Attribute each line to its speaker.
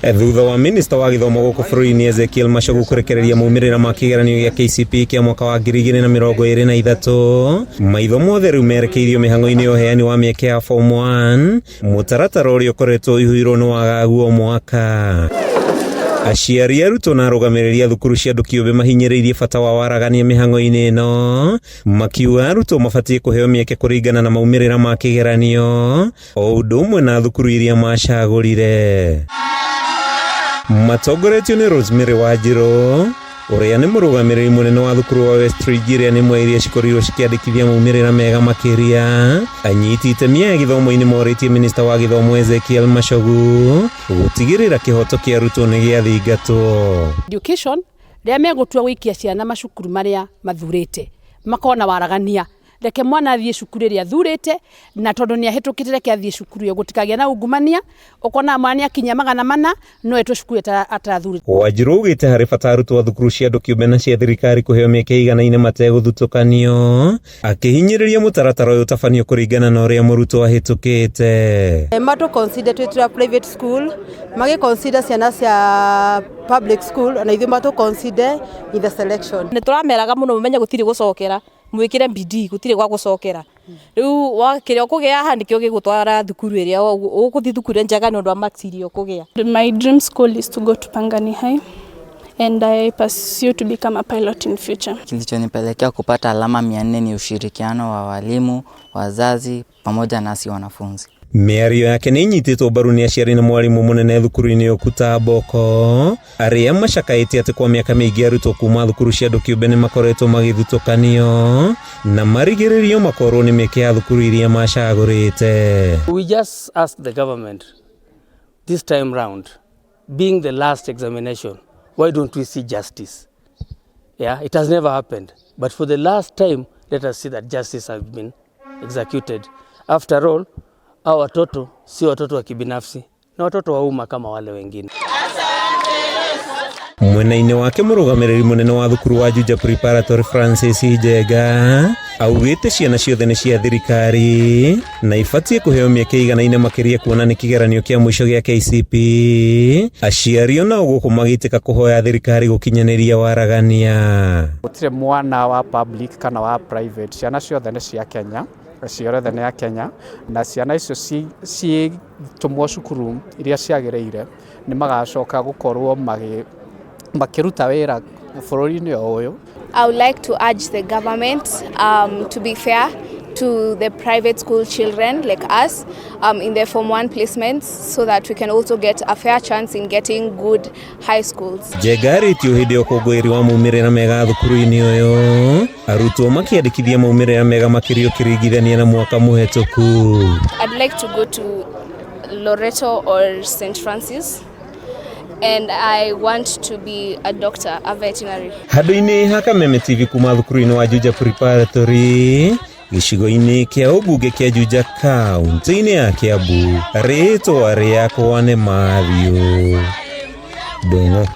Speaker 1: Thutha wa minista wa gĩthomo gũkũ bũrũri-inĩ Ezekiel Machogu kũrekereria maumĩrĩra ma kĩgeranio gĩa KCPE kĩa mwaka wa 2023, maitho mothe rĩu merekeirio mĩhang'o-inĩ ya ũheani wa mĩeke ya Form 1, mũtaratara ũrĩa ũkoretwo ũihũirwo nĩ wagagu o mwaka. Aciari, arutwo na arũgamĩrĩri a thukuru cia andũ kĩũmbe mahinyĩrĩirie bata wa waragania mĩhang'o-inĩ ĩno, makiuga arutwo mabatiĩ kũheo mĩeke kũringana na maumĩrĩra ma kĩgeranio o ũndũ ũmwe na thukuru iria macagũrire. Matongoretio nĩ Rosemary Wanjirũ, ũrĩa nĩ mũrũgamĩrĩri mũnene wa thukuru wa Westridge ĩrĩa nĩ ĩmwe iria cikorirwo cikĩandĩkithia maumĩrĩra mega makĩria. Anyiti itemi aya gĩthomo-inĩ morĩtie minista wa gĩthomo Ezekiel Machogu gũtigĩrĩra kĩhoto kĩa arutwo nĩ gĩathingatwo.
Speaker 2: Education rĩrĩa megũtua gũikia ciana macukuru marĩa mathurĩte makorwo na waragania. Reke mwana athiĩ cukuru ĩrĩa athurĩte, na tondũ nĩ ahĩtũkĩte reke athiĩ cukuru ĩyo, gũtikagĩe na ungumania, ũkona mwana nĩ akinyia 400 no etwo cukuru ĩrĩa atarathurĩte.
Speaker 1: Wanjirũ augĩte harĩ bata arutwo a thukuru cia andũ kĩũmbe na cia thirikari kũheo mĩeke ĩiganaine mategũthutũkanio, akĩhinyĩrĩria mũtaratara ũyũ ũtabanio kũringana na ũrĩa mũrutwo ahĩtũkĩte.
Speaker 3: Matũ consider twĩ tura private school, magĩ consider ciana cia public school, na ithuĩ matũ consider in the selection.
Speaker 4: Nĩ tũrameraga mũno mũmenye gũtirĩ gũcokera, mwĩkĩre bidii gũtirĩ gwa gũcokera. Rĩu kĩrĩa ũkũgĩa haha nĩkĩo gĩgũtwara thukuru ĩrĩa ũgũthiĩ thukuru njega nĩ ũndũ wa marks iria ũkũgĩa.
Speaker 5: My dream school is to go to Pangani High and I pursue to become a pilot in future.
Speaker 6: Kilichonipelekea kupata alama 400 ni ushirikiano wa walimu, wazazi pamoja nasi wanafunzi.
Speaker 1: Mĩario yake nĩ inyitĩtwo mbaru nĩ aciari na mwarimũ mũnene thukuru-inĩ Okuta Boko, arĩa macakaĩte atĩ kwa mĩaka mĩingĩ arutwo kuma thukuru cia andũ kĩũmbe nĩ makoretwo magĩthutũkanio na marigĩrĩrio makorwo nĩ mĩeke ya thukuru iria macagũrĩte.
Speaker 7: We just ask the government this time round, being the last examination, why don't we see justice? Yeah, it has never happened. But for the last time, let us see that justice has been executed. After all, hao watoto si watoto wa kibinafsi, ni watoto wa umma kama wale wengine.
Speaker 1: Mwena-inĩ wake, mũrũgamĩrĩri mũnene wa thukuru wa Juja Preparatory Francis Njenga augĩte ciana ciothe nĩ cia thirikari na ibatiĩ kũheo mĩeke ĩiganaine, makĩria kuona nĩ kĩgeranio kĩa mũico gĩa KCPE. Aciari onao gũkũ magĩtĩka kũhoya thirikari gũkinyanĩria waragania.
Speaker 8: Gũtirĩ mwana wa public kana wa private, ciana ciothe nĩ cia Kenya, ciothe nĩ a Kenya, na ciana icio citũmwo cukuru iria ciagĩrĩire nĩ magacoka gũkorwo makĩruta wĩra bũrũri-inĩ o ũyũ.
Speaker 9: I would like to urge the government to be fair to the private school children like us in their Form 1 placements so that we can also get a fair chance in getting good high schools.
Speaker 1: Njenga arĩtio hĩndĩ ya ũkũngũĩri wa maumĩrĩra mega thukuru-inĩ ũyũ, arutwo makĩandĩkithia maumĩrĩra mega makĩria ũkĩringithania na mwaka mũhetũku.
Speaker 9: I'd like to go to Loreto or St. Francis, and I want to be a doctor, a veterinary.
Speaker 1: Handũ-inĩ ha Kameme TV kuma thukuru-inĩ wa Juja Preparatory gĩcigo-inĩ kĩa ũmbunge kĩa Juja, kaunti-inĩ ya Kiambu, rĩtwa rĩakwa nĩ Matthew Ndung'u.